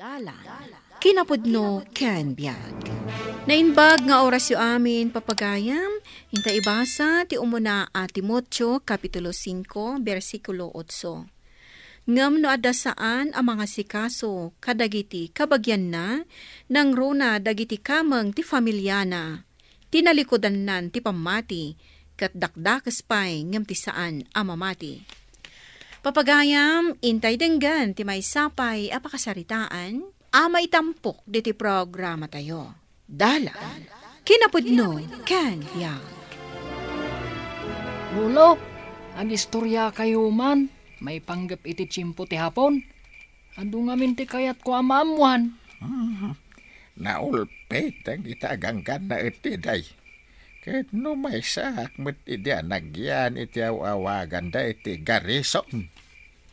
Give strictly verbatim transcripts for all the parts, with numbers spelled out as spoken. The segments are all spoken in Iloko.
Dalan, kinapudno ken biag. Naimbag nga orasyo amin, papagayam, inta ibasa ti umuna a Timoteo, Kapitulo singko, bersikulo otso. Ngem no adda saan a mangasikaso kadagiti kabagianna, nangruna dagiti kameng ti familiana. Tinalikudannan ti pammati, ket dakdakes pay ngem ti saan a mamati. Papagayam, intay denggen ti maysa pay a pakasaritaan a maitampok ditoy programatayo. Dalan, kinapudno, ken biag. Lolo, agistoriakayo man, maipanggep iti tiempo ti Hapon. Adu ngamin ti kayatko a maammuan. Hmm. Naulpet dagiti agangganna iti day. Ket no maysaak met idi a nagyan iti aw-awaganda iti garrison.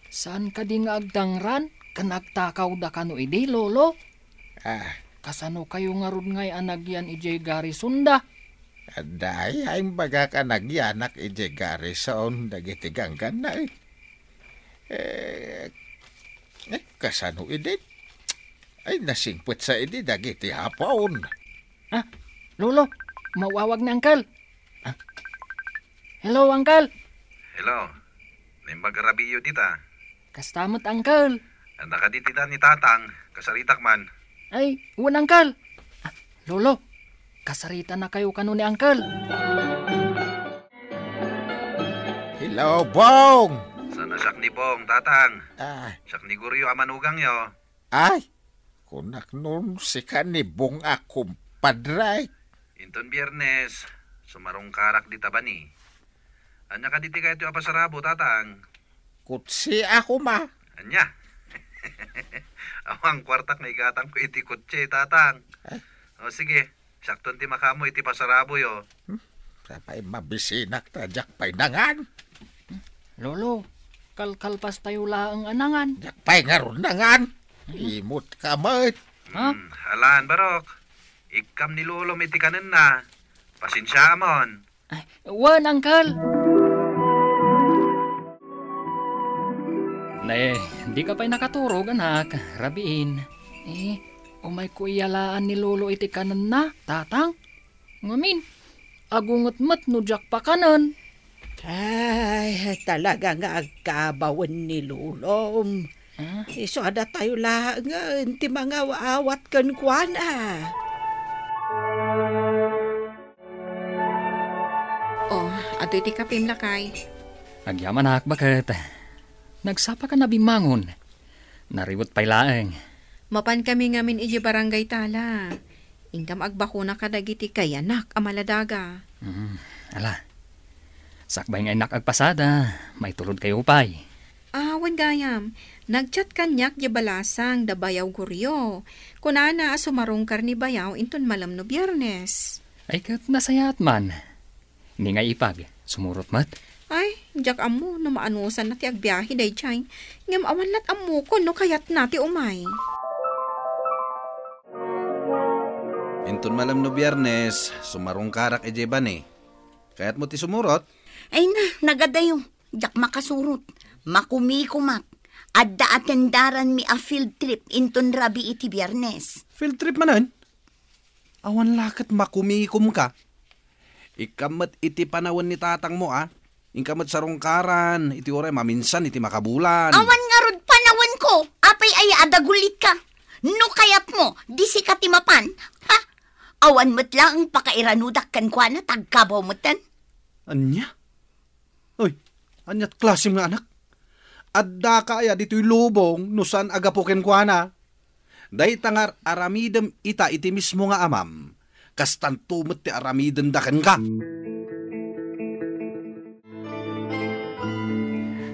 Saan kadi nga agdangran ken agtakawda kano idi, Lolo? Ah. Kasano kayo ngarud ngay a nagyan idiay garrisonda? Adda ay, imbagak a nagyanak idiay garrison dagiti gangganna, eh. Eh, eh, kasano idi? Ay, nasingpet sa idi dagiti Hapon. Ah, Lolo, mawawag ni Uncle. Ah. Hello, Uncle. Hello. Naimbag a rabiyo dita. Kasta met, Uncle. Adda kadi ti da ni Tatang, kasaritak man. Ay, wen, Uncle. Ah, Lolo, kasaritana kayo kano ni Uncle. Hello, Bong! Sana siak ni Bong, Tatang. Ah. Siak ni Goryo a manugangyo. Ay, kunak nun sika ni Bong a kumpadre. Inton Biernes, sumarungkarak dita bani. Ania kadi ti kayatyo a pasarabo, Tatang? Kutsi a koma. Ania? Awan kuartak nga igatangko iti kutsi, Tatang. Eh? O, sige. Siakton ti makaammo iti pasaraboyo. Hmm? Sapay mabisinak ta diak pay nangan. Lolo, kalkalpas tayo laeng a nangan. Diak pay ngarud nangan. Hmm? Imot ka met. Ha? Hmm, alan, Barok. Ikkam ni Lolom iti kanenna. Pasensiaamon. Ay, wen, Uncle. Ne, di ka pay nakaturog, anak, rabiin. Eh, umayko iyalaan ni Lolo iti kanenna, Tatang. Ngamin, agunget met no diak pakanen. Ay, talaga nga agkabawen ni Lolom. Ah? Isu a datayo laengen ti mangaw-awat kenkuana. Oh, adtoy ti kapim, lakay. Agyamanak, baket. Nagsapa ka na bimmangon. Nariwet pay laeng. Mapan kami ngamin idiay barangay ta la. Inkam agbakuna kadagiti kayanak a maladaga. Hmm, ala. Sakbay nga innak agpasada, maitulod kayo pay. Ah, wen gayam. Nag-chat kaniak di balasang da Bayaw Goryo. Kunana a sumarungkar ni Bayaw inton malem no Biernes. Ay, ket nasayaat man. Ni nga ipag, sumurot met? Ay, diak ammo no maanusanna ti agbiahe daydiay. Ngem awan lat' ammokon no kayatna ti umay. Inton malem no Biernes, sumarungkarak idiay bani. Kayatmo ti sumurot? Ay na, nagadayo. Diak makasurot. Makumikumak. Adda atendaranmi a field trip inton rabii ti Biernes. Field trip manen? Awan la ket makumikomka. Ikkam met iti panawen ni tatangmo, a. Inka met sarungkaran iti uray maminsan iti makabulan. Awan ngarud panawenko. Apay aya a dagulitka? No kayatmo, di sika ti mapan. Ha? Awan met laeng pakairanudak kenkuana, ta agkabaw metten. Ania? Uy, aniat klasem nga anak? Addaka aya ditoy lubong no saan a gapu kenkuana? Dayta nga ar-aramidem ita iti mismo nga amam, kastanto met ti aramidenda kenka.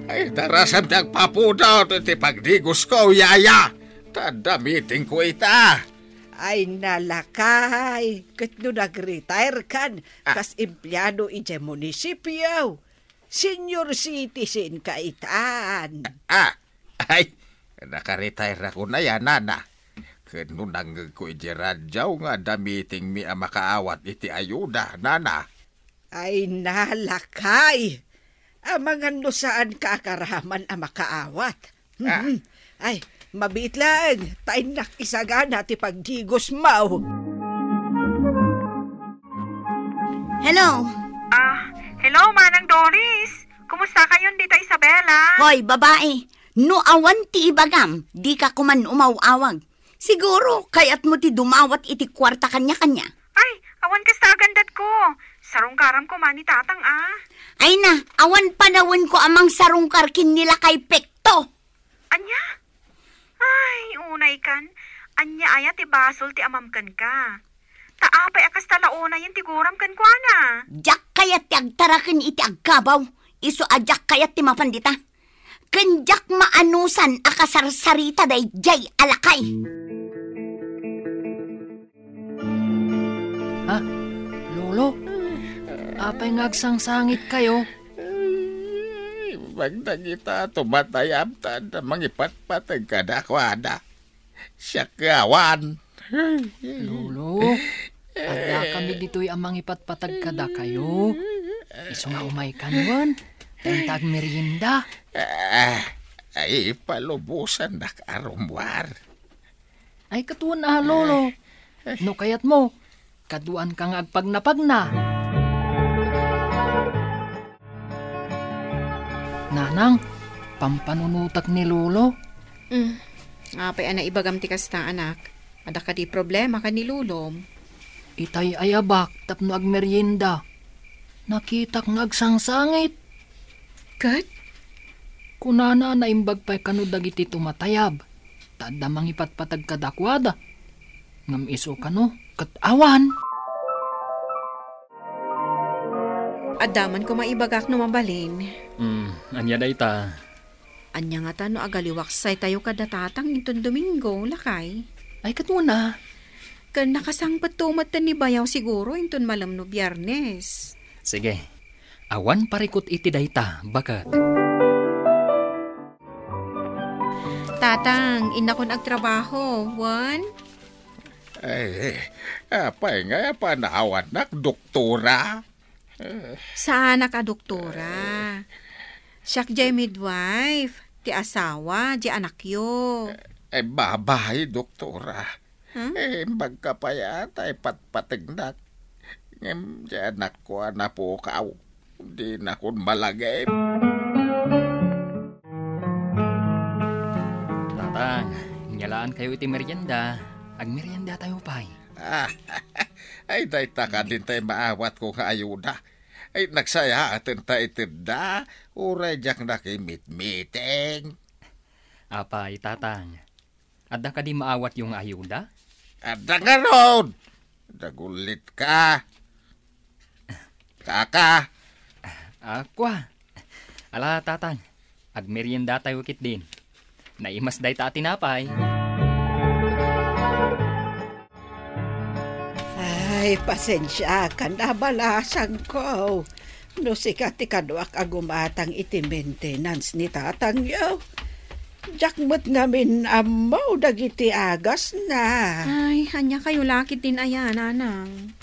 Ay, darasan ti agpapudot iti pagdigosko, yaya. Ta adda meetingko ita. Ay, nalakay, ket no nag-retire kan, ah, kas empleado idiay munisipyo, senior citizen ka itan. Ah, ay, nakaretire ako na yan, nana. Ket no nangngegko iti radyo nga adda meetingmi a makaawat iti ayuda, nana. Ay, nalakay! Amangan no saan ka a karaman a makaawat. Ah. Mhm. Ay, Mabiit laeng, ta innak isagana ti pagdigosmo. Hello? Ah, hello, Manang Doris. Kumusta kayon dita, Isabela? Hoy, babae, no awan ti ibagam, dika koman umaw-awag. Siguro, kayatmo ti dumawat iti kuarta kaniakania. Ay, awan kasta agandatko. Sarungkaram koma ni Tatang, a. Ay na, awan panawenko a mangsarungkar ken ni Lakay Pekto. Ania? Ay, unaykan. Ania aya ti basol ti amam kenka? Ta apay a kasta la unayen ti guram kenkuana? Diak kayat ti agtaraken iti agkabaw, isu a diak kayat ti mapan dita. Ken diak maanusan a kasarsarita daydiay a lakay. Ha? Lolo? Apay nga agsangsangitkayo? Ay, imbag dagita tumatayab ta adda mangipatpateg kadakuada. Siak nga awan. Lolo, addakami ditoy a mangipatpateg kadakayo. Isu nga umaykan wen, ta inta agmerienda. Ah, ay, palubosannak a rummuar. Ay, katon a, Lolo. No kayatmo, kaduanka nga agpagnapagna. Nanang, pampanunotak ni Lolo. Mm. Apay a naibagam ti kasta, anak? Adda kadi problema ken ni Lolom? Itay ayabak tapno agmerienda. Nakitak nga agsangsangit. Ket? Kunana a naimbag pay kano dagiti tumatayab, ta adda mangipatpateg kadakuada. Ngem isu kano, ket awan. Adda man koma ibagak no mabalin. Hmm, ania dayta? Ania ngata no agaliwaksaytayo kada tatang inton Domingo, lakay? Ay, ket una. Ken nakasangpetto met ni bayaw siguro inton malem no Biyernes. Sige. Awan parikut iti dayta, baket. Tatang, innakon agtrabaho, wen? Ay, apay nga panawannak, doktora? Saanak a doktora. Siak jay midwife, ti asawa, jay anakyo. Eh, babayi, doktora. Hmm? Eh, imbagka pay a ta ipatpategnak. Ngem, jay anakko a napukaw. Dinakon malagip. Tatang, inyalaankayo iti merienda. Agmeriendatayo pay. Ay, dayta kadin tay maawatko nga ayuda. Ay, nagsayaaten ta itedda, uray diak nakimitmiting. Apay, Tatang, adda kadi maawatyo nga ayuda? Adda ngarud! Nagullitka. Kaka. Ah, kua. Ala, Tatang, agmeriendatayo ketdin. Naimas dayta a tinapay. Ay, pasensiakan a balasangko. No sika ti kaduak a gumatang iti maintenance ni tatangyo, diak met ngamin ammo dagiti agasna. Ay, ania kayo la ketdin aya, nanang?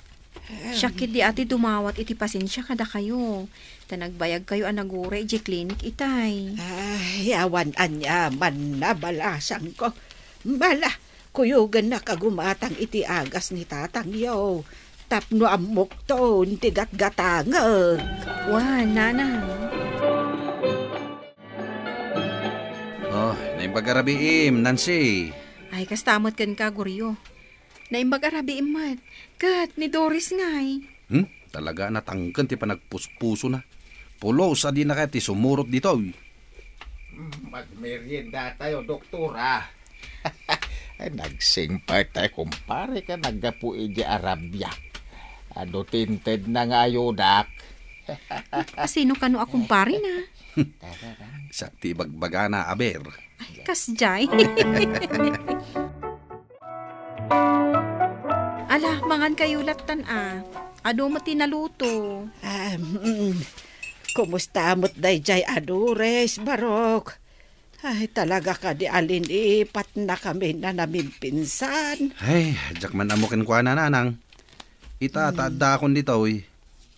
Siak ketdi a ti dumawat iti pasensia kadakayo, ta nagbayagkayo a nagura idiay klinik itay. Ay, awan aniaman a balasangko. Mala, kuyogennak a gumatang iti agas ni tatangyo tapno ammokton ti gatgatangek. Wen, nanang. Oh, naimbag a rabiim, Nancy. Ay, kasta met kenka, Goryo. Naimbag a rabiim met. Ket ni Doris ngay? Hmm? Talaga a natangken ti panagpuspusona. Pulos a dina kayat ti sumurot ditoy. Hmm, magmeriendatayo, doktora. Ay, nagsingpet tay kumpare ka naggapu idiay Arabia. Adu ti intedna nga ayudak. Asino kano a kumparena? Siak ti ibagbagana, aber. Ay, kasdiay. Ala, mangan kayo lattan a. Adu met ti naluto. Ah, mm. Kumusta met daydiay a Dores, Barok? Ay, talaga kadi a linipatnakami a namimpinsan. Ay, diak man ammo kenkuana, nanang. Ita, hmm, ta addakon ditoy.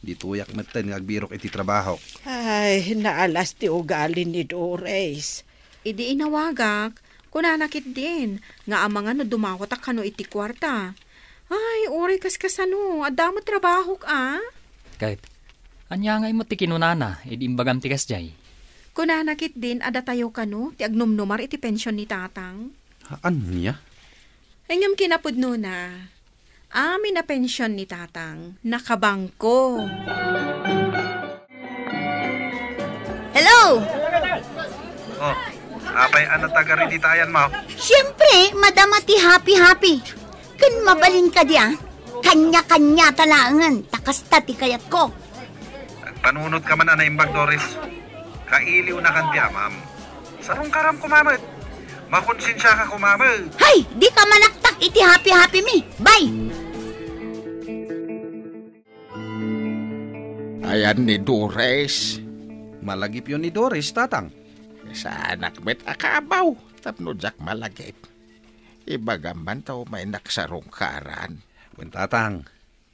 Ditoyak metten nga agbirok iti trabahok. Ay, naalas ti ugali ni Dores. Idi inawagak, Kunana ketdin, nga amangan no dumawatak kano iti kuarta. Ay, uray kaskasano, adda met trabahok a. Ket, ania ngay met ti kinunana, idi imbagam ti kasjay? Kunana ketdin, adda tayo kano, ti agnumnumar iti pension ni tatang. Ania? Ay, ngem kinapudnona, amin a pension ni tatang, nakabangko. Hello! Oh, apay a natagariditayan mo? Siyempre, madama ti happy-happy. Ken mabalin kadi a, kanya-kanya ta laengen, ta kasta ti kayatko. Agpanunot ka man a naimbag, Doris. Kailiw na kan ti amam. Sarungkaram koma met. Makonsensia ka koma met. Hay, di ka manaktak iti happy-happy mi. Bye! Ayan ni Doris. Malagipyo ni Doris, tatang. Saanak met a kabaw tapno diak malagip. Ibagam man ta umay nagsarungkaran. Wen, tatang,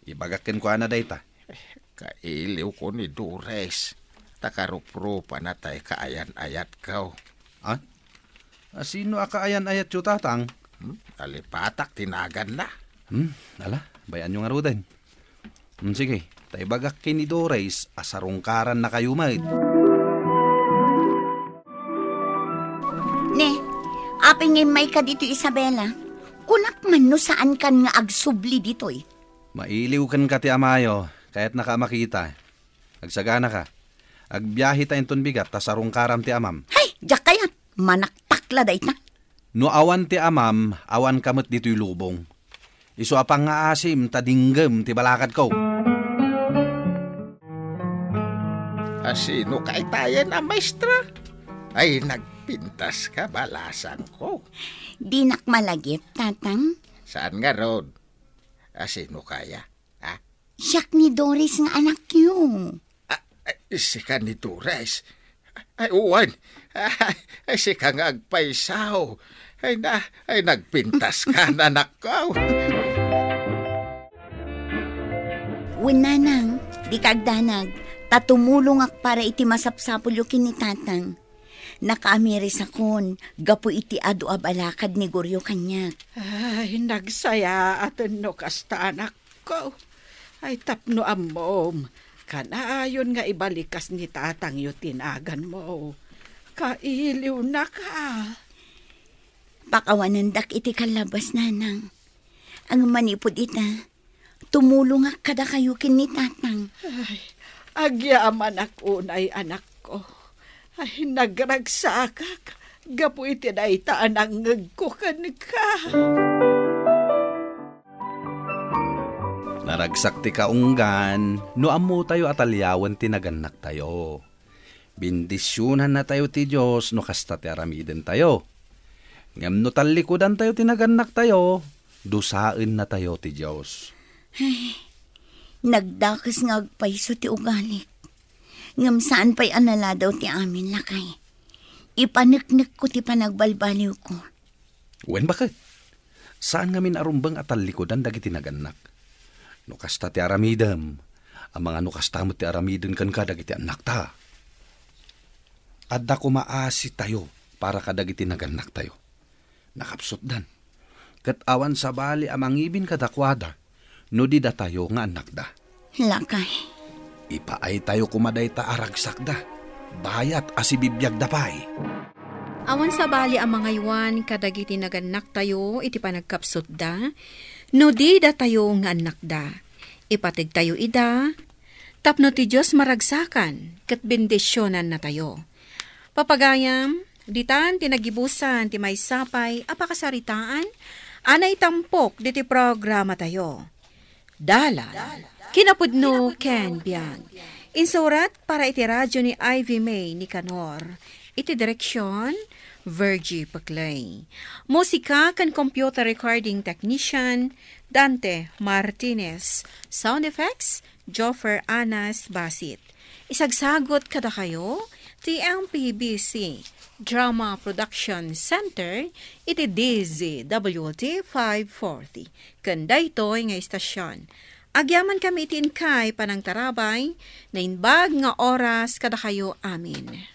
ibagak kenkuana dayta. Kailiwko ni Doris, ta karuprupana tay kaayan-ayatko. Ah? A, sino a kaayan-ayatyo, tatang? Hmm? Nalipatak ti naganna. Hmm, ala, bay-anyo ngaruden. Hmm, sige, ta ibagak ken ni Doris a sarungkarannakayo met. Ne, apay nga immayka ditoy, Isabela? Kunak man no saankan nga agsubli ditoy. Mailiw kenka ti amayo, kayatnaka a makita. Agsaganaka. Agbiaheta inton bigat ta sarungkaram ti amam. Hay, diak kayat. Manaktak la dayta. No awan ti amam, awanka met ditoy lubong. Isu a pangngaasim ta dinggem ti balakadko. A, sino kaytayen a maestra? Ay, nagpintas ka, balasangko. Dinak malagip, tatang. Saan ngarud? A, sino kaya? Ha? Siak ni Doris nga anakyo. A, ay, sika ni Doris? Ay, wen. Ay, ay, sika nga agpayso. Ay, na, ay, nagpintas ka, anakko. Wen, nanang, dika agdanag, ta tumulongak para iti masapsapulyo ken ni tatang. Nakaamirisakon gapu iti adu a balakad ni Goryo kaniak. Ay, nagsayaaten no kasta, anakko. Ay, tapno ammom, kanayon nga ibalikas ni tatangyo ti naganmo. Kailiwnaka. Pakawanendak iti kallabas, nanang. Ngem manipud ita, tumulongak kadakayo ken ni tatang. Ay, agyamanak unay, anakko. Ay, nagragsakak gapu iti dayta a nangngegko kenka. Naragsak ti kaunggan no ammotayo a taliawen ti nagannaktayo. Bendisionannatayo ti Dios no kasta ti aramidentayo. Ngem no tallikudantayo ti nagannaktayo, dusaennatayo ti Dios. Ay, nagdakes nga agpayso ti ugalik. Ngem saan pay a naladaw ti amin, lakay. Ipaneknekko ti panagbalbaliwko. Wen, baket? Saan ngamin a rumbeng a tallikudan dagiti nagannak. No kasta ti aramidem, amangan no kasta met ti aramiden kenka dagiti annakta. Adda koma asitayo para kadagiti nagannaktayo. Nakapsutdan. Ket awan sabali a mangibin kadakuada no di datayo nga annakda. Lakay. Ipaaytayo koma dayta a ragsakda, bayat a sibibiagda pay. Awan sabali a mangaywan kadagiti nagannaktayo iti panagkapsutda, no di datayo nga annakda. Ipategtayo ida, tapno ti Dios maragsakan ket bendisionannatayo. Papagayam, ditan ti nagibusan ti maysa pay a pakasaritaan a naitampok diti programatayo. Dalan, kinapudno ken biag. Insurat para iti radyo ni Ivy May Nicanor. Iti direksyon, Virgie Peclay. Musika ken computer recording technician, Dante Martinez. Sound effects, Joffer Anas Basit. Isagsagut kadakayo ti M P B C Drama Production Center iti D Z W T five forty. Ken daytoy nga istasyon, agyamankami iti inkay panangtarabay, naimbag nga oras kadakayo amin.